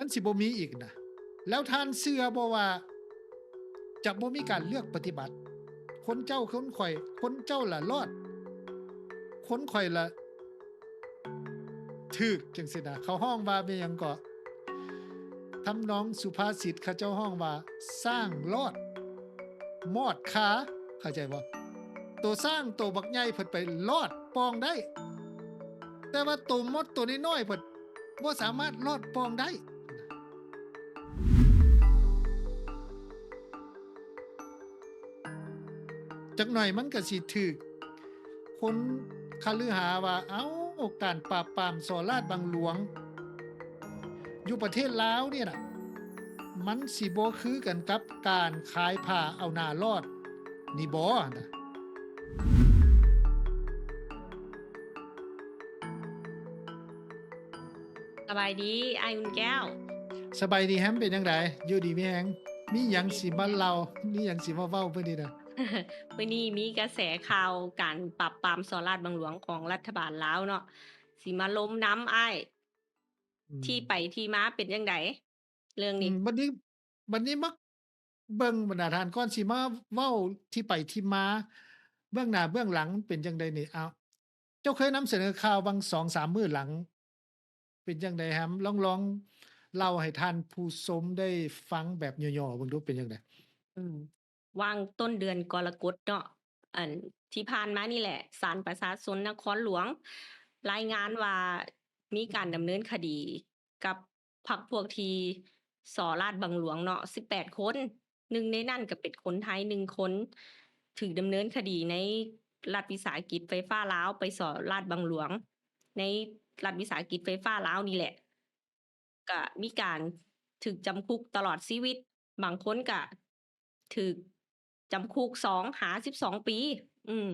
ມັນຊິບໍ່ມີອີກນະ. ແລ້ວທ່ານເຊື່ອບໍ່ວ່າຈະບໍ່ມີການເລືອກປະຕິບັດ? ຄົນເຈົ້າຄົນຂ້ອຍ ຄົນເຈົ້າລະລອດ ຄົນຂ້ອຍລະຖືກ ຈັ່ງຊີ້ນະ. ເຂົາຮ້ອງວ່າແມ່ນຫຍັງເກາະ? ທຳນອງສຸພາສິດເຂົາເຈົ້າຮ້ອງວ່າ ຊ້າງລອດມອດຄາ ເຂົ້າໃຈບໍ່? ໂຕຊ້າງໂຕບັກໃຫຍ່ເພິ່ນໄປລອດປ່ອງໄດ້ ແຕ່ວ່າໂຕມົດໂຕນ້ອຍໆ ເພິ່ນບໍ່ສາມາດລອດປ່ອງໄດ້. ຈັກໜ່ອຍມັນກໍຊິຖືກຄົນຄະລືຫາວ່າ ເອົ້າ ການປາບປາມສໍ້ລາດບັງຫຼວງຢູ່ປະເທດລາວນີ້ນະ ມັນຊິບໍ່ຄືກັນກັບການຂາຍຜ້າເອົາໜ້າລອດນີ້ບໍນະ? ສະບາຍດີ ອ້າຍອຸ່ນແກ້ວ. ສະບາຍດີແຮມ ເປັນຈັ່ງໃດ? ຢູ່ດີມີແຮງ? ມີຫຍັງຊິມາເລົ່າ ມີຫຍັງຊິມາເວົ້າມື້ນີ້ນະ? ມື້ນີ້ມີກະແສຂ່າວການປາບປາມສໍ້ລາດບັງຫຼວງຂອງລັດຖະບານລາວເນາະ ຊິມາລົມນຳອ້າຍ ອືມ ທີ່ໄປທີ່ມາເປັນຈັ່ງໃດເລື່ອງນີ້? ອືມ ບັດນີ້ ບັດນີ້ມາເບິ່ງບັນດາທ່ານ ກ່ອນຊິມາເວົ້າທີ່ໄປທີ່ມາ ເບື້ອງໜ້າເບື້ອງຫຼັງເປັນຈັ່ງໃດນີ້? ເອົາ ເຈົ້າເຄີຍນຳສະເໜີຂ່າວຫວ່າງສອງສາມມື້ຫຼັງ ເປັນຈັ່ງໃດແຮມ? ລອງ ລອງເລົ່າໃຫ້ທ່ານຜູ້ຊົມໄດ້ຟັງແບບຫຍໍ້ໆເບິ່ງດູ ເປັນຈັ່ງໃດ? ອືມ ຫວ່າງຕົ້ນເດືອນກໍລະກົດເນາະ ອັນ ທີ່ຜ່ານມານີ້ແຫຼະ ສານປະຊາຊົນນະຄອນຫຼວງລາຍງານວ່າ ມີການດຳເນີນຄະດີກັບພັກພວກທີ່ສໍ້ລາດບັງຫຼວງເນາະ ສິບແປດຄົນ, ໜຶ່ງໃນນັ້ນກໍເປັນຄົນໄທໜຶ່ງຄົນ ຖືກດຳເນີນຄະດີໃນລັດວິສາຫະກິດໄຟຟ້າລາວ ໄປສໍ້ລາດບັງຫຼວງໃນລັດວິສາຫະກິດໄຟຟ້າລາວນີ້ແຫຼະ. ກະມີການຖືກຈຳຄຸກຕະຫຼອດຊີວິດ, ບາງຄົນກະຖືກຈຳຄຸກສອງຫາສິບສອງປີ ອືມ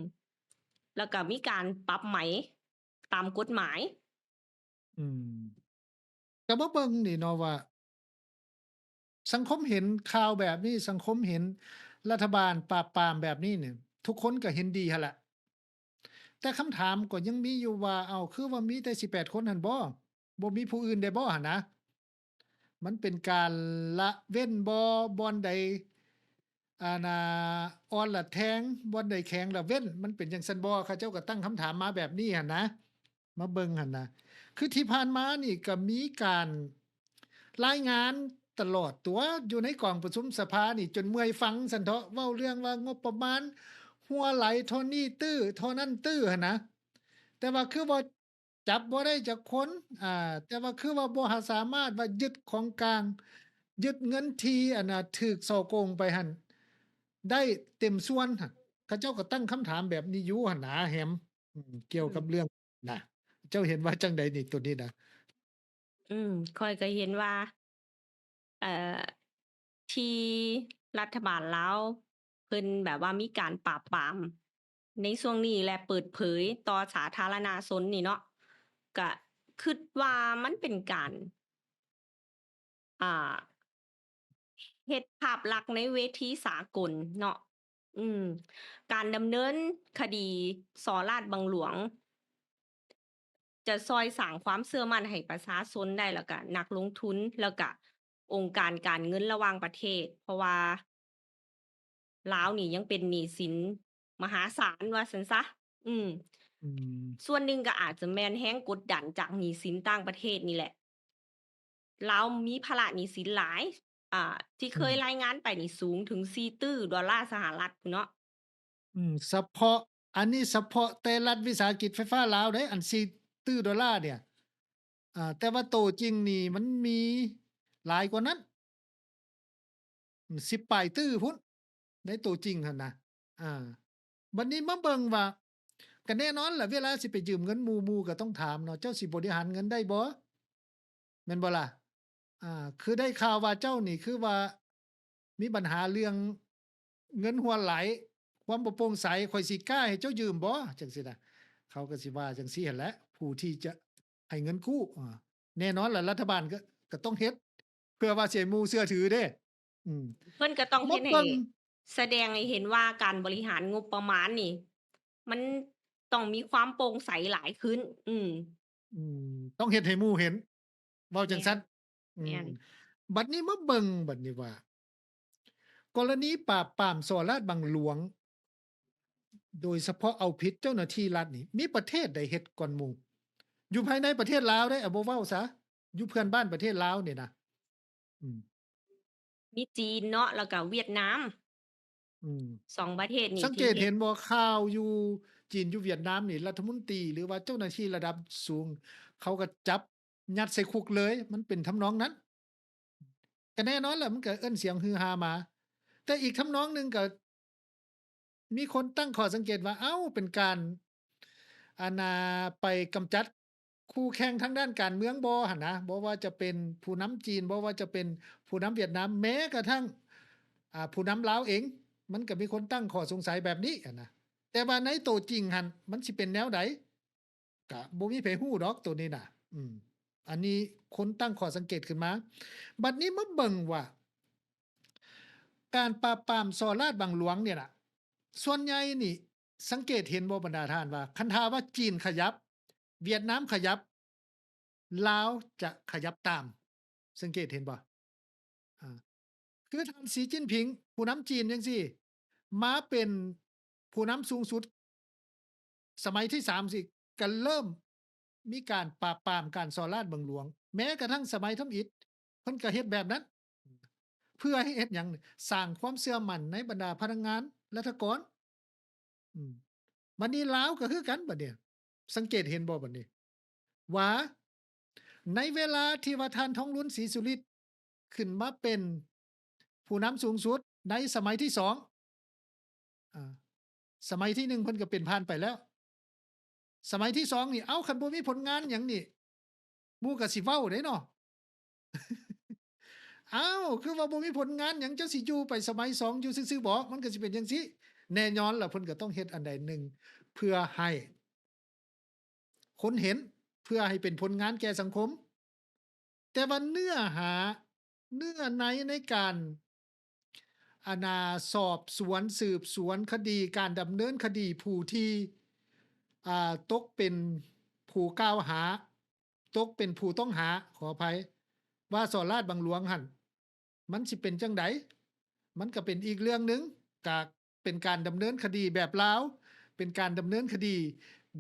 ແລ້ວກະມີການປັບໃໝຕາມກົດໝາຍ. ອືມ ກະມາເບິ່ງນີ້ເນາະວ່າ ສັງຄົມເຫັນຂ່າວແບບນີ້, ສັງຄົມເຫັນລັດຖະບານປາບປາມແບບນີ້ນີ້ ທຸກຄົນກະເຫັນດີຫັ້ນລະ. ແຕ່ຄຳຖາມກໍຍັງມີຢູ່ວ່າ ເອົ້າ ຄືວ່າມີແຕ່ສິບແປດຄົນຫັ້ນບໍ? ບໍ່ມີຜູ້ອື່ນໄດ້ບໍຫັ້ນນະ? ມັນເປັນການລະເວັ້ນບໍ? ບ່ອນໃດ ອັນນ່າ ອ່ອນລະແທງ, ບ່ອນໃດແຂງລະເວັ້ນ, ມັນເປັນຈັ່ງຊັ້ນບໍ? ເຂົາເຈົ້າກໍຕັ້ງຄຳຖາມມາແບບນີ້ຫັ້ນນະ. ມາເບິ່ງຫັ້ນນະ ຄືທີ່ຜ່ານມານີ້ກໍມີການລາຍງານຕະຫຼອດຕົວະ ຢູ່ໃນກອງປະຊຸມສະພານີ້ ຈົນເມື່ອຍຟັງຊັ້ນເຖາະ, ເວົ້າເລື່ອງວ່າງົບປະມານຮົ່ວໄຫຼທໍ່ນີ້ຕື້ ທໍ່ນັ້ນຕື້ຫັ້ນນະ. ແຕ່ວ່າຄືບໍ່ຈັບບໍ່ໄດ້ຈັກຄົນ ອາ ແຕ່ວ່າຄືວ່າບໍ່ສາມາດວ່າຍຶດຂອງກາງ ຍຶດເງິນທີ່ ອັນນ່າ ຖືກສໍ້ໂກງໄປຫັ້ນໄດ້ເຕັມສ່ວນຫັ້ນ. ເຂົາເຈົ້າກໍຕັ້ງຄຳຖາມແບບນີ້ຢູ່ຫັ້ນນາແຮມ ອືມ ກ່ຽວກັບເລື່ອງ ນະ ເຈົ້າເຫັນວ່າຈັ່ງໃດນີ້ ໂຕນີ້ນະ? ອືມ ຂ້ອຍກໍເຫັນວ່າ ເອີ ທີ່ລັດຖະບານລາວເພິ່ນແບບວ່າມີການປາບປາມໃນຊ່ວງນີ້ ແລະ ເປີດເຜີຍຕໍ່ສາທາລະນະຊົນນີ້ເນາະ ກະຄິດວ່າມັນເປັນການ ອ່າ ເຮັດພາບລັກໃນເວທີສາກົນເນາະ. ອືມ ການດຳເນີນຄະດີສໍ້ລາດບັງຫຼວງ ຈະຊ່ອຍສ້າງຄວາມເຊື່ອໝັ້ນໃຫ້ປະຊາຊົນໄດ້ ແລ້ວກະນັກລົງທຶນ ແລ້ວກະອົງການການເງິນລະຫວ່າງປະເທດ ເພາະວ່າ ລາວນີ້ຍັງເປັນໜີ້ສິນມະຫາສານວ່າຊັ້ນຊະ. ອືມ ອືມ ສ່ວນໜຶ່ງກໍອາດຈະແມ່ນແຮງກົດດັນຈາກໜີ້ສິນຕ່າງປະເທດນີ້ແຫຼະ. ລາວມີພາລະໜີ້ສິນຫຼາຍ ອ່າ ທີ່ເຄີຍ ອືມ ລາຍງານໄປນີ້ສູງເຖິງສີ່ຕື້ດອນລາສະຫະລັດພຸ້ນເນາະ. ອືມ ສະເພາະ ອັນນີ້ສະເພາະແຕ່ລັດວິສາຫະກິດໄຟຟ້າລາວເດ້ ອັນສີ່ຕື້ດອນລາເນີ້ຍ. ອ່າ ແຕ່ວ່າໂຕຈິງນີ້ມັນມີຫຼາຍກວ່ານັ້ນ ອືມ ສິບປາຍຕື້ພຸ້ນ ໃນໂຕຈິງຫັ້ນນະ. ອ່າ ບັດນີ້ມາເບິ່ງວ່າ ກະແນ່ນອນລະ ເວລາຊິໄປຢືມເງິນໝູ່ ໝູ່ກໍຕ້ອງຖາມເນາະ ເຈົ້າຊິບໍລິຫານເງິນໄດ້ບໍ່? ແມ່ນບໍ່ລະ? ອ່າ ຄືໄດ້ຂ່າວວ່າເຈົ້ານີ້ຄືວ່າມີບັນຫາເລື່ອງເງິນຮົ່ວໄຫຼ ຄວາມບໍ່ໂປ່ງໃສ ຂ້ອຍຊິກ້າໃຫ້ເຈົ້າຢືມບໍ່? ຈັ່ງຊີ້ນະ ເຂົາກໍຊິວ່າຈັ່ງຊີ້ຫັ້ນແຫຼະ ຜູ້ທີ່ຈະໃຫ້ເງິນກູ້. ອ່າ ແນ່ນອນລະ ລັດຖະບານກໍ ກໍຕ້ອງເຮັດ ເພື່ອວ່າຊິໃຫ້ໝູ່ເຊື່ອຖືເດ້. ອືມ ເພິ່ນກໍຕ້ອງເຮັດໃຫ້ ເບິ່ງ ສະແດງໃຫ້ເຫັນວ່າການບໍລິຫານງົບປະມານນີ້ ມັນຕ້ອງມີຄວາມໂປ່ງໃສຫຼາຍຂຶ້ນ. ອືມ ອືມ ຕ້ອງເຮັດໃຫ້ໝູ່ເຫັນ ເວົ້າຈັ່ງຊັ້ນ. ແມ່ນ. ອືມ ແມ່ນ ບັດນີ້ມາເບິ່ງບັດນີ້ວ່າ ກໍລະນີປາບປາມສໍ້ລາດບັງຫຼວງ ໂດຍສະເພາະເອົາຜິດເຈົ້າໜ້າທີ່ລັດນີ້ ມີປະເທດໃດເຮັດກ່ອນໝູ່? ຢູ່ພາຍໃນປະເທດລາວເດ້ ເອົາ ບໍ່ເວົ້າຊະ ຢູ່ເພື່ອນບ້ານປະເທດລາວນີ້ນະ ອືມ ມີຈີນເນາະ ແລ້ວກໍຫວຽດນາມ ອືມ ສອງປະເທດນີ້ ສັງເກດເຫັນບໍ່ ທີ່ເຮັດ ຂ່າວຢູ່ຈີນ ຢູ່ຫວຽດນາມນີ້ ລັດຖະມົນຕີ ຫຼືວ່າເຈົ້າໜ້າທີ່ລະດັບສູງ ເຂົາກໍຈັບ ຍັດໃສ່ຄຸກເລີຍ ມັນເປັນທຳນອງນັ້ນ. ກໍແນ່ນອນແຫຼະ ມັນກໍເອີ້ນສຽງຮືຮາມາ. ແຕ່ອີກທຳນອງໜຶ່ງກໍມີຄົນຕັ້ງຂໍ້ສັງເກດວ່າ ເອົ້າ ເປັນການ ອັນນ່າ ໄປກຳຈັດຄູ່ແຂ່ງທາງດ້ານການເມືອງບໍ່ຫັ້ນນະ? ບໍ່ວ່າຈະເປັນຜູ້ນຳຈີນ, ບໍ່ວ່າຈະເປັນຜູ້ນຳຫວຽດນາມ, ແມ້ກະທັ່ງ ອ່າ ຜູ້ນຳລາວເອງ ມັນກໍມີຄົນຕັ້ງຂໍ້ສົງໄສແບບນີ້ຫັ້ນນະ. ແຕ່ວ່າໃນໂຕຈິງຫັ້ນ ມັນຊິເປັນແນວໃດ? ກະບໍ່ມີໃຜຮູ້ດອກໂຕນີ້ນະ ອືມ ອັນນີ້ຄົນຕັ້ງຂໍ້ສັງເກດຂຶ້ນມາ. ບັດນີ້ມາເບິ່ງວ່າ ການປາບປາມສໍ້ລາດບັງຫຼວງນີ້ນະ ສ່ວນໃຫຍ່ນີ້ ສັງເກດເຫັນບໍ່ບັນດາທ່ານວ່າ ຄັນຖ້າວ່າຈີນຂະຫຍັບ ຫວຽດນາມຂະຫຍັບ ລາວຈະຂະຫຍັບຕາມ. ສັງເກດເຫັນບໍ່? ອ່າ ຄືທ່ານ ສີ ຈິ້ນຜິງ ຜູ້ນຳຈີນຈັ່ງຊີ້ ມາເປັນຜູ້ນຳສູງສຸດ ສະໄໝທີສາມຊີ້ ກໍເລີ່ມມີການປາບປາມການສໍ້ລາດບັງຫຼວງ. ແມ້ກະທັ່ງສະໄໝທຳອິດ ເພິ່ນກໍເຮັດແບບນັ້ນ. ເພື່ອໃຫ້ເຮັດຫຍັງ? ສ້າງຄວາມເຊື່ອໝັ້ນໃນບັນດາພະນັກງານລັດຖະກອນ. ອືມ ບັດນີ້ລາວກໍຄືກັນບັດນີ້ ສັງເກດເຫັນບໍ່ບັດນີ້ ວ່າໃນເວລາທີ່ວ່າທ່ານ ທອງລຸນ ສີສຸລິດ ຂຶ້ນມາເປັນຜູ້ນຳສູງສຸດໃນສະໄໝທີສອງ ອາ ສະໄໝທີໜຶ່ງເພິ່ນກໍເປັນຜ່ານໄປແລ້ວ ສະໄໝທີສອງນີ້ ເອົ້າ ຄັນບໍ່ມີຜົນງານຫຍັງນີ້ ໝູ່ກໍຊິເວົ້າເດ້ເນາະ. ອ້າວ ຄືວ່າບໍ່ມີຜົນງານຫຍັງ ເຈົ້າຊິຢູ່ໄປສະໄໝສອງຢູ່ຊື່ໆບໍ? ມັນກໍຊິເປັນຈັ່ງຊີ້. ແນ່ນອນລະ ເພິ່ນກໍຕ້ອງເຮັດອັນໃດໜຶ່ງ ເພື່ອໃຫ້ຄົນເຫັນ, ເພື່ອໃຫ້ເປັນຜົນງານແກ່ສັງຄົມ. ແຕ່ວ່າເນື້ອຫາ, ເນື້ອໃນໃນການ ອັນນ່າ ສອບສວນ, ສືບສວນຄະດີ, ການດຳເນີນຄະດີຜູ້ທີ່ ອ່າ ຕົກເປັນຜູ້ກ່າວຫາ, ຕົກເປັນຜູ້ຕ້ອງຫາ, ຂໍອະໄພ, ວ່າສໍ້ລາດບັງຫຼວງຫັ້ນ ມັນຊິເປັນຈັ່ງໃດ? ມັນກໍເປັນອີກເລື່ອງໜຶ່ງ, ກະເປັນການດຳເນີນຄະດີແບບລາວ, ເປັນການດຳເນີນຄະດີ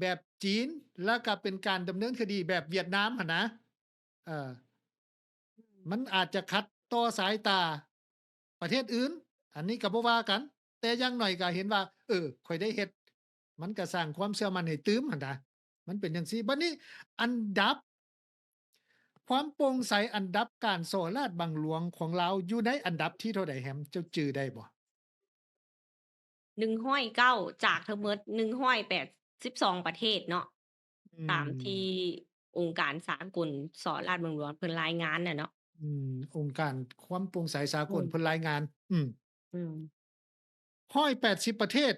ແບບຈີນ, ແລ້ວກະເປັນການດຳເນີນຄະດີແບບຫວຽດນາມຫັ້ນນະ. ເອີ ມັນອາດຈະຂັດຕໍ່ສາຍຕາປະເທດອື່ນ, ອັນນີ້ກໍບໍ່ວ່າກັນ, ແຕ່ຢ່າງໜ້ອຍກໍເຫັນວ່າ ເອີ ຂ້ອຍໄດ້ເຮັດ, ມັນກໍສ້າງຄວາມເຊື່ອໝັ້ນໃຫ້ຕື່ມຫັ້ນນະ. ມັນເປັນຈັ່ງຊີ້. ບັດນີ້ອັນດັບຄວາມໂປ່ງໃສ, ອັນດັບການສໍ້ລາດບັງຫຼວງຂອງລາວຢູ່ໃນອັນດັບທີເທົ່າໃດແຮມ? ເຈົ້າຈື່ໄດ້ບໍ່? ໜຶ່ງຮ້ອຍເກົ້າ ຈາກທັງໝົດໜຶ່ງຮ້ອຍແປດສິບສອງປະເທດເນາະ, ອືມ ຕາມທີ່ອົງການສາກົນສໍ້ລາດບັງຫຼວງເພິ່ນລາຍງານນະເນາະ. ອືມ ອົງການຄວາມໂປ່ງໃສສາກົນ ອືມ ເພິ່ນລາຍງານ. ອືມ ອືມ ຮ້ອຍແປດສິບປະເທດ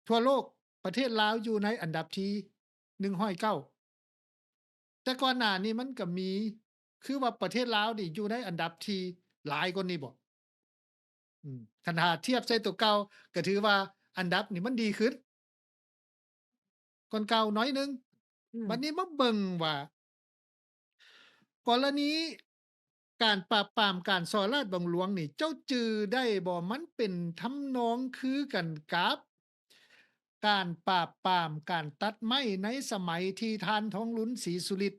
ທົ່ວໂລກ, ປະເທດລາວຢູ່ໃນອັນດັບທີໜຶ່ງຮ້ອຍເກົ້າ. ແຕ່ກ່ອນໜ້ານີ້ມັນກໍມີ ຄືວ່າປະເທດລາວນີ້ຢູ່ໃນອັນດັບທີ່ຫຼາຍກວ່ານີ້ບໍ? ອືມ ຄັນຖ້າທຽບໃສ່ຕົວເກົ່າ ກໍຖືວ່າອັນດັບນີ້ມັນດີຂຶ້ນກ່ອນເກົ່າໜ້ອຍໜຶ່ງ. ອືມ ບັດນີ້ມາເບິ່ງວ່າ ກໍລະນີການປາບປາມການສໍ້ລາດບັງຫຼວງນີ້ ເຈົ້າຈື່ໄດ້ບໍ່? ມັນເປັນທຳນອງຄືກັນກັບການປາບປາມການຕັດໄມ້ໃນສະໄໝທີ່ທ່ານ ທອງລຸນ ສີສຸລິດ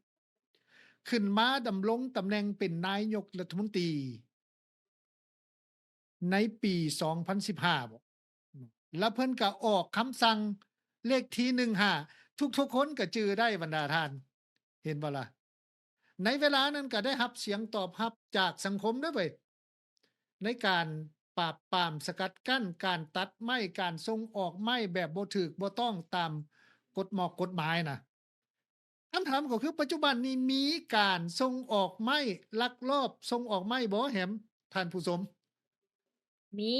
ຂຶ້ນມາດຳລົງຕຳແໜ່ງເປັນນາຍົກລັດຖະມົນຕີ ໃນປີສອງພັນສິບຫ້າບໍ? ແລ້ວເພິ່ນກໍອອກຄຳສັ່ງເລກທີໜຶ່ງຫ້າ ທຸກໆຄົນກໍຈື່ໄດ້ບັນດາທ່ານ ເຫັນບໍ່ລະ? ໃນເວລານັ້ນກໍໄດ້ຮັບສຽງຕອບຮັບຈາກສັງຄົມເດ້ເວີຍ ໃນການປາບປາມສະກັດກັ້ນການຕັດໄມ້ ການສົ່ງອອກໄມ້ແບບບໍ່ຖືກບໍ່ຕ້ອງຕາມກົດໝອກກົດໝາຍນະ. ຄຳຖາມກໍຄື ປັດຈຸບັນນີ້ມີການສົ່ງອອກໄມ້ ລັກລອບສົ່ງອອກໄມ້ບໍ່ແຮມ ທ່ານຜູ້ຊົມ? ມີ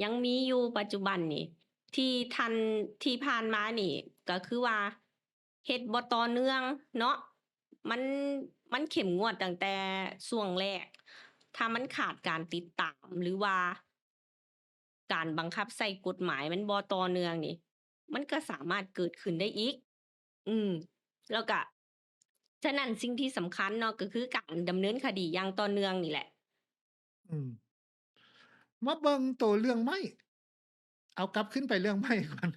ຍັງມີຢູ່ປັດຈຸບັນນີ້ ທີ່ທ່ານ ທີ່ຜ່ານມານີ້ ກໍຄືວ່າເຮັດບໍ່ຕໍ່ເນື່ອງເນາະ ມັນ ມັນເຂັ້ມງວດຕັ້ງແຕ່ຊ່ວງແລກ ຖ້າມັນຂາດການຕິດຕາມ ຫຼືວ່າ ການບັງຄັບໃຊ້ກົດໝາຍມັນບໍ່ຕໍ່ເນື່ອງນີ້ ມັນກໍສາມາດເກີດຂຶ້ນໄດ້ອີກ. ອືມ ແລ້ວກະ ສະນັ້ນສິ່ງທີ່ສຳຄັນເນາະ ກໍຄືການດຳເນີນຄະດີຢ່າງຕໍ່ເນື່ອງນີ້ແຫຼະ. ອືມ ມາເບິ່ງໂຕເລື່ອງໄມ້ ເອົາ ກັບຄືນໄປເລື່ອງໄມ້ກ່ອນ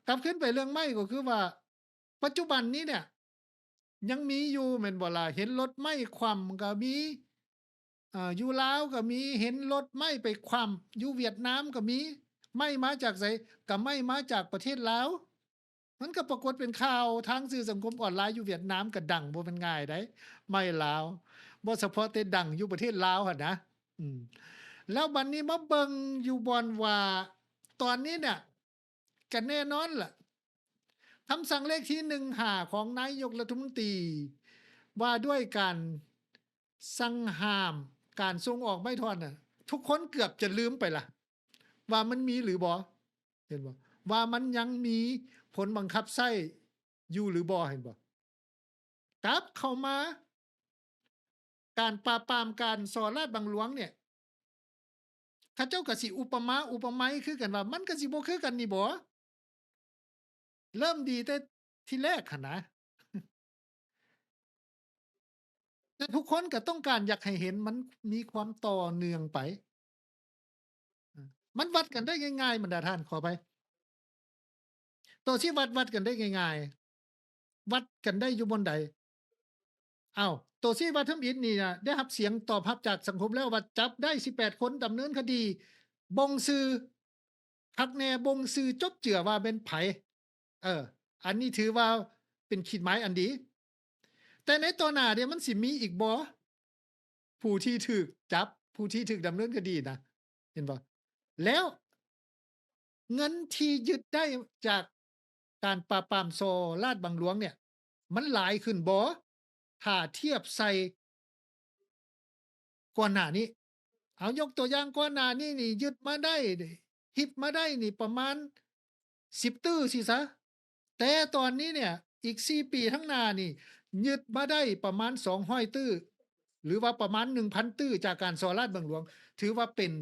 ກັບຄືນໄປເລື່ອງໄມ້ ກໍຄືວ່າ ປັດຈຸບັນນີ້ເນຍ ຍັງມີຢູ່ແມ່ນບໍ່ລະ? ເຫັນລົດໄມ້ຂວ້ຳກໍມີ ເອີ ຢູ່ລາວກໍມີ ເຫັນລົດໄມ້ໄປຂວ້ຳ ຢູ່ຫວຽດນາມກໍມີ. ໄມ້ມາຈາກໃສ? ກໍໄມ້ມາຈາກປະເທດລາວ. ມັນກໍປາກົດເປັນຂ່າວທາງສື່ສັງຄົມອອນລາຍ ຢູ່ຫວຽດນາມກໍດັງບໍ່ແມ່ນງ່າຍໃດ໋ ໄມ້ລາວ ບໍ່ສະເພາະແຕ່ດັງຢູ່ປະເທດລາວຫັ້ນນະ. ອືມ ແລ້ວບັດນີ້ມາເບິ່ງຢູ່ບ່ອນວ່າ ຕອນນີ້ເນຍ ກໍແນ່ນອນລະ ຄຳສັ່ງເລກທີໜຶ່ງຫ້າຂອງນາຍົກລັດຖະມົນຕີ ວ່າດ້ວຍການສັ່ງຫ້າມການສົ່ງອອກໄມ້ທ່ອນນະ ທຸກຄົນເກືອບຈະລືມໄປລະ ວ່າມັນມີຫຼືບໍ່ ເຫັນບໍ່? ວ່າມັນຍັງມີຜົນບັງຄັບໃຊ້ຢູ່ຫຼືບໍ່ ເຫັນບໍ່? ກັບເຂົ້າມາ ການປາບປາມການສໍ້ລາດບັງຫຼວງເນຍ ເຂົາເຈົ້າກໍຊິອຸປະມາອຸປະໄມຄືກັນວ່າ ມັນກໍຊິບໍ່ຄືກັນນີ້ບໍ? ເລີ່ມດີແຕ່ທີແລກຫັ້ນນະ ແຕ່ທຸກຄົນກໍຕ້ອງການຢາກໃຫ້ເຫັນມັນມີຄວາມຕໍ່ເນື່ອງໄປ. ມັນວັດກັນໄດ້ງ່າຍໆ ບັນດາທ່ານ ຂໍອະໄພ ໂຕຊີ້ວັດ ວັດກັນໄດ້ງ່າຍໆ ວັດກັນໄດ້ຢູ່ບ່ອນໃດ? ອ້າວ ໂຕຊີ້ວັດທຳອິດນີ້ນະ ໄດ້ຮັບສຽງຕອບຮັບຈາກສັງຄົມແລ້ວວ່າຈັບໄດ້ສິບແປດຄົນ ດຳເນີນຄະດີ ບົ່ງຊື່ ຄັກແນ່ ບົ່ງຊື່ຈົບເຈືອວ່າແມ່ນໃຜ. ເອີ ອັນນີ້ຖືວ່າເປັນຂີດໝາຍອັນດີ. ແຕ່ໃນຕໍ່ໜ້າເດ ມັນຊິມີອີກບໍ່? ຜູ້ທີ່ຖືກຈັບ ຜູ້ທີ່ຖືກດຳເນີນຄະດີນະ ເຫັນບໍ່? ແລ້ວເງິນທີ່ຍຶດໄດ້ຈາກການປາບປາມສໍ້ລາດບັງຫຼວງເນຍ ມັນຫຼາຍຂຶ້ນບໍ່ ຖ້າທຽບໃສ່ກ່ອນໜ້ານີ້? ເອົາ ຍົກຕົວຢ່າງ ກ່ອນໜ້ານີ້ນີ້ຍຶດມາໄດ້ ຮິບມາໄດ້ນີ້ປະມານສິບຕື້ຊີ້ຊະ. ແຕ່ຕອນນີ້ເນຍ ອີກສີ່ປີທາງໜ້ານີ້ ຍຶດມາໄດ້ປະມານສອງຮ້ອຍຕື້ ຫຼືວ່າປະມານໜຶ່ງພັນຕື້ ຈາກການສໍ້ລາດບັງຫຼວງ ຖືວ່າເປັນ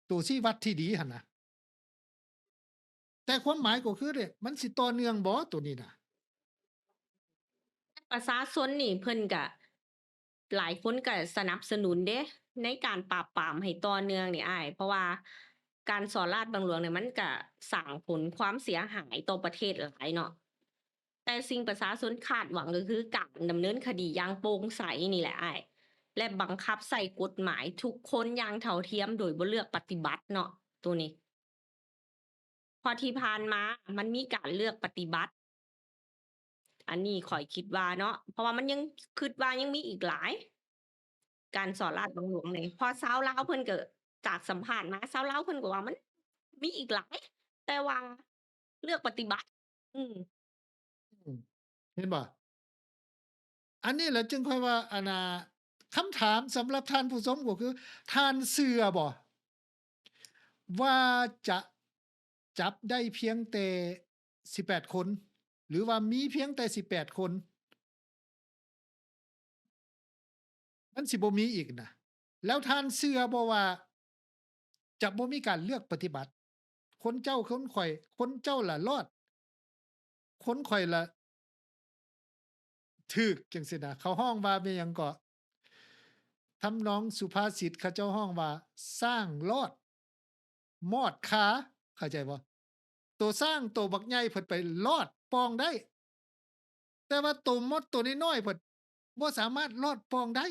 ໂຕຊີ້ວັດທີ່ດີຫັ້ນນະ. ແຕ່ຄວາມໝາຍກໍຄືເດ ມັນຊິຕໍ່ເນື່ອງບໍ່ໂຕນີ້ນະ? ປະຊາຊົນນີ້ເພິ່ນກະ ຫຼາຍຄົນກໍສະໜັບສະໜູນເດ້ ໃນການປາບປາມໃຫ້ຕໍ່ເນື່ອງນີ້ອ້າຍ ເພາະວ່າການສໍ້ລາດບັງຫຼວງນີ້ ມັນກະສ້າງຜົນຄວາມເສຍຫາຍຕໍ່ປະເທດຫຼາຍເນາະ. ແຕ່ສິ່ງປະຊາຊົນຄາດຫວັງກໍຄືການດຳເນີນຄະດີຢ່າງໂປ່ງໃສນີ້ແຫຼະອ້າຍ ແລະ ບັງຄັບໃຊ້ກົດໝາຍທຸກຄົນຢ່າງເທົ່າທຽມໂດຍບໍ່ເລືອກປະຕິບັດເນາະ ໂຕນີ້. ເພາະທີ່ຜ່ານມາມັນມີການເລືອກປະຕິບັດ ອັນນີ້ຂ້ອຍຄິດວ່າເນາະ ເພາະວ່າມັນຍັງ ຄິດວ່າຍັງມີອີກຫຼາຍ ການສໍ້ລາດບັງຫຼວງນີ້ ເພາະຊາວລາວເພິ່ນກໍ ຈາກສຳພາດມາ ຊາວລາວເພິ່ນກໍວ່າມັນມີອີກຫຼາຍ ແຕ່ວ່າເລືອກປະຕິບັດ. ອືມ ອືມ ເຫັນບໍ່? ອັນນີ້ແຫຼະຈຶ່ງຂ້ອຍວ່າ ອັນນ່າ ຄຳຖາມສຳລັບທ່ານຜູ້ຊົມກໍຄື ທ່ານເຊື່ອບໍ່ວ່າຈະຈັບໄດ້ພຽງແຕ່ສິບແປດຄົນ ຫຼືວ່າມີພຽງແຕ່ສິບແປດຄົນ? ມັນຊິບໍ່ມີອີກນະ. ແລ້ວທ່ານເຊື່ອບໍ່ວ່າຈະບໍ່ມີການເລືອກປະຕິບັດ? ຄົນເຈົ້າຄົນຂ້ອຍ ຄົນເຈົ້າລະລອດ ຄົນຂ້ອຍລະຖືກ ຈັ່ງຊີ້ນະ. ເຂົາຮ້ອງວ່າແມ່ນຫຍັງເກາະ? ທຳນອງສຸພາສິດເຂົາເຈົ້າຮ້ອງວ່າ ຊ້າງລອດ ມອດຄາ ເຂົ້າໃຈບໍ່? ໂຕຊ້າງໂຕບັກໃຫຍ່ເພິ່ນໄປລອດປ່ອງໄດ້ ແຕ່ວ່າໂຕມົດໂຕນ້ອຍໆ ເພິ່ນບໍ່ສາມາດລອດປ່ອງໄດ້.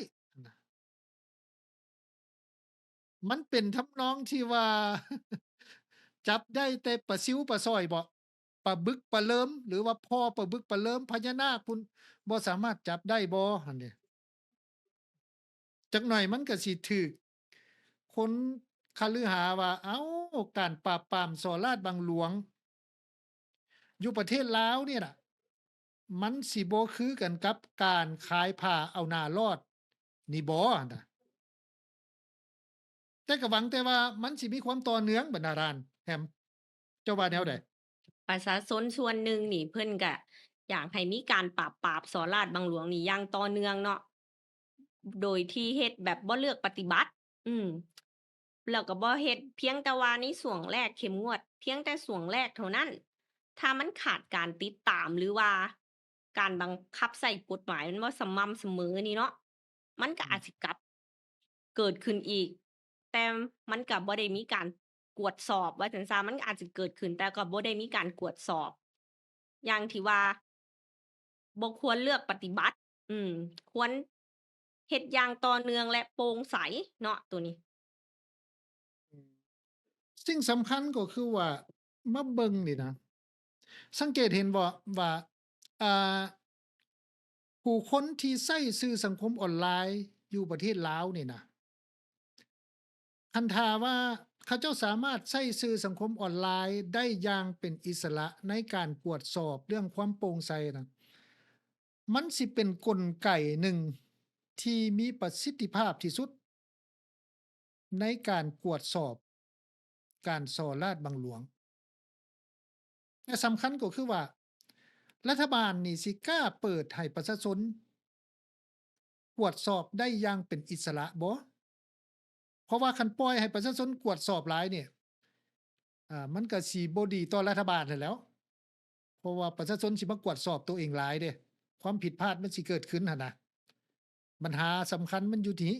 ມັນເປັນທຳນອງທີ່ວ່າ ຈັບໄດ້ແຕ່ປາຊິວປາຊອຍບໍ? ປາບຶກປາເລີມ ຫຼືວ່າພໍ່ປາບຶກປາເລີມ ພະຍານາກພຸ້ນ ບໍ່ສາມາດຈັບໄດ້ບໍ? ຫັ້ນເດ. ຈັກໜ່ອຍມັນກໍຊິຖືກຄົນຄະລືຫາວ່າ ເອົ້າ ການປາບປາມສໍ້ລາດບັງຫຼວງຢູ່ປະເທດລາວນີ້ນະ ມັນຊິບໍ່ຄືກັນກັບການຂາຍຜ້າເອົາໜ້າລອດນີ້ບໍຫັ້ນນະ? ແຕ່ກໍຫວັງແຕ່ວ່າມັນຊິມີຄວາມຕໍ່ເນື່ອງ ບັນດາທ່ານແຮມ ເຈົ້າວ່າແນວໃດ? ປະຊາຊົນສ່ວນໜຶ່ງນີ້ ເພິ່ນກະຢາກໃຫ້ມີການປາບປາມສໍ້ລາດບັງຫຼວງນີ້ຢ່າງຕໍ່ເນື່ອງເນາະ ໂດຍທີ່ເຮັດແບບບໍ່ເລືອກປະຕິບັດ ອືມ ແລ້ວກໍບໍ່ເຮັດພຽງແຕ່ວ່າໃນຊ່ວງແລກເຂັ້ມງວດ ພຽງແຕ່ຊ່ວງແລກເທົ່ານັ້ນ ຖ້າມັນຂາດການຕິດຕາມ ຫຼືວ່າ ການບັງຄັບໃຊ້ກົດໝາຍມັນບໍ່ສະໝ່ຳສະເໝີນີ້ເນາະ ມັນກໍອາດຊິກັບເກີດຂຶ້ນອີກ ແຕ່ມັນກໍບໍ່ໄດ້ມີການກວດສອບວ່າຊັ້ນຊະ ມັນອາດຈະເກີດຂຶ້ນ ແຕ່ກໍບໍ່ໄດ້ມີການກວດສອບ ຢ່າງທີ່ວ່າ ບໍ່ຄວນເລືອກປະຕິບັດ ອືມ ຄວນເຮັດຢ່າງຕໍ່ເນື່ອງ ແລະ ໂປ່ງໃສເນາະ ໂຕນີ້. ສິ່ງສຳຄັນກໍຄືວ່າ ມາເບິ່ງນີ້ນະ ສັງເກດເຫັນບໍ່ວ່າ ອ່າ ຜູ້ຄົນທີ່ໃຊ້ສື່ສັງຄົມອອນລາຍຢູ່ປະເທດລາວນີ້ນະ ຄັນຖ້າວ່າເຂົາເຈົ້າສາມາດໃຊ້ສື່ສັງຄົມອອນລາຍໄດ້ຢ່າງເປັນອິດສະຫຼະໃນການກວດສອບເລື່ອງຄວາມໂປ່ງໃສນະ ມັນຊິເປັນກົນໄກໜຶ່ງທີ່ມີປະສິດທິພາບທີ່ສຸດ ໃນການກວດສອບການສໍ້ລາດບັງຫຼວງ. ແຕ່ສຳຄັນກໍຄືວ່າ ລັດຖະບານນີ້ຊິກ້າເປີດໃຫ້ປະຊາຊົນກວດສອບໄດ້ຢ່າງເປັນອິດສະຫຼະບໍ່? ເພາະວ່າຄັນປ່ອຍໃຫ້ປະຊາຊົນກວດສອບຫຼາຍນີ້ ອ່າ ມັນກໍຊິບໍ່ດີຕໍ່ລັດຖະບານຫັ້ນແຫຼ້ວ. ເພາະວ່າປະຊາຊົນຊິມາກວດສອບໂຕເອງຫຼາຍເດ້ ຄວາມຜິດພາດມັນຊິເກີດຂຶ້ນຫັ້ນນະ. ບັນຫາສຳຄັນມັນຢູ່ທີ່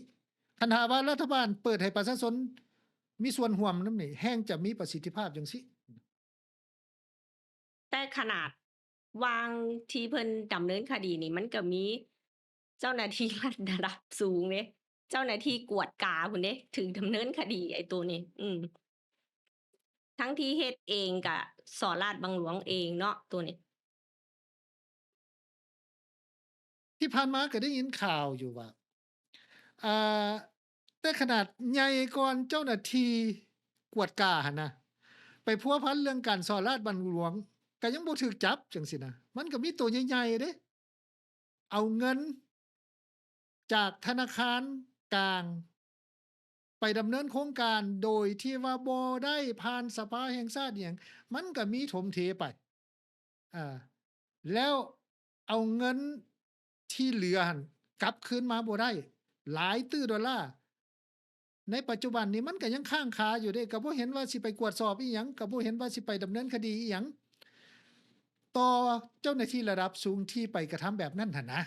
ຄັນຫາກວ່າລັດຖະບານເປີດໃຫ້ປະຊາຊົນມີສ່ວນຮ່ວມນຳນີ້ ແຮ່ງຈະມີປະສິດທິພາບຈັ່ງຊີ້. ແຕ່ຂະໜາດວ່າງທີ່ເພິ່ນດຳເນີນຄະດີນີ້ ມັນກໍມີເຈົ້າໜ້າທີ່ລັດລະດັບສູງເດ້ ເຈົ້າໜ້າທີ່ກວດກາພຸ້ນເດ້ ຖືກດຳເນີນຄະດີ ໄອ້ໂຕນີ້ ອືມ ທັງທີ່ເຮັດເອງກະສໍ້ລາດບັງຫຼວງເອງເນາະ ໂຕນີ້. ທີ່ຜ່ານມາກໍໄດ້ຍິນຂ່າວຢູ່ວ່າ ອ່າ ແຕ່ຂະໜາດໃຫຍ່ກ່ອນເຈົ້າໜ້າທີ່ກວດກາຫັ້ນນະ ໄປພົວພັນເລື່ອງການສໍ້ລາດບັງຫຼວງ ກໍຍັງບໍ່ຖືກຈັບຈັ່ງຊີ້ນະ. ມັນກໍມີໂຕໃຫຍ່ໆເດ້ ເອົາເງິນຈາກທະນາຄານກາງ ໄປດຳເນີນໂຄງການໂດຍທີ່ວ່າບໍ່ໄດ້ຜ່ານສະພາແຫ່ງຊາດອີ່ຫຍັງ ມັນກໍມີຖົມເທໄປ ອ່າ ແລ້ວເອົາເງິນທີ່ເຫຼືອຫັ້ນກັບຄືນມາບໍ່ໄດ້ ຫຼາຍຕື້ໂດລາ. ໃນປັດຈຸບັນນີ້ມັນກໍຍັງຄ້າງຄາຢູ່ເດ້ ກໍບໍ່ເຫັນວ່າຊິໄປກວດສອບອີ່ຫຍັງ ກໍບໍ່ເຫັນວ່າຊິໄປດຳເນີນຄະດີອີ່ຫຍັງຕໍ່ເຈົ້າໜ້າທີ່ລະດັບສູງທີ່ໄປກະທຳແບບນັ້ນຫັ້ນນະ.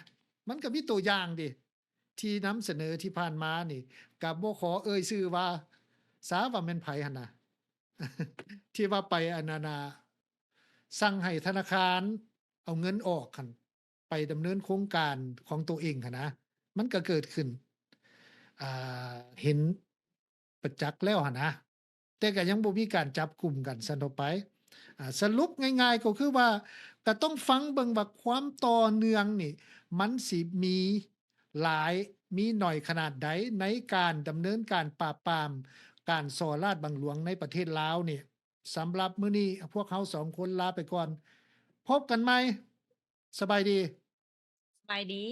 ມັນກໍມີຕົວຢ່າງເດ້ ທີ່ນຳສະເໜີທີ່ຜ່ານມານີ້ ກໍບໍ່ຂໍເອີ່ຍຊື່ວ່າຊາ ວ່າແມ່ນໃຜຫັ້ນນະ ທີ່ວ່າໄປອັນນັ້ນນະ ສັ່ງໃຫ້ທະນາຄານເອົາເງິນອອກຫັ້ນ ໄປດຳເນີນໂຄງການຂອງໂຕເອງຫັ້ນນະ ມັນກໍເກີດຂຶ້ນ ອ່າ ເຫັນປະຈັກແລ້ວຫັ້ນນະ. ແຕ່ກໍຍັງບໍ່ມີການຈັບກຸມກັນຊັ້ນເທາະໄປ. ອ່າ ສະຫຼຸບງ່າຍໆກໍຄືວ່າ ກໍຕ້ອງຟັງເບິ່ງວ່າຄວາມຕໍ່ເນື່ອງນີ້ ມັນຊິມີຫຼາຍ ມີໜ້ອຍຂະໜາດໃດ ໃນການດຳເນີນການປາບປາມການສໍ້ລາດບັງຫຼວງໃນປະເທດລາວນີ້. ສຳລັບມື້ນີ້ພວກເຮົາສອງຄົນລາໄປກ່ອນ. ພົບກັນໃໝ່. ສະບາຍດີ. ສະບາຍດີ.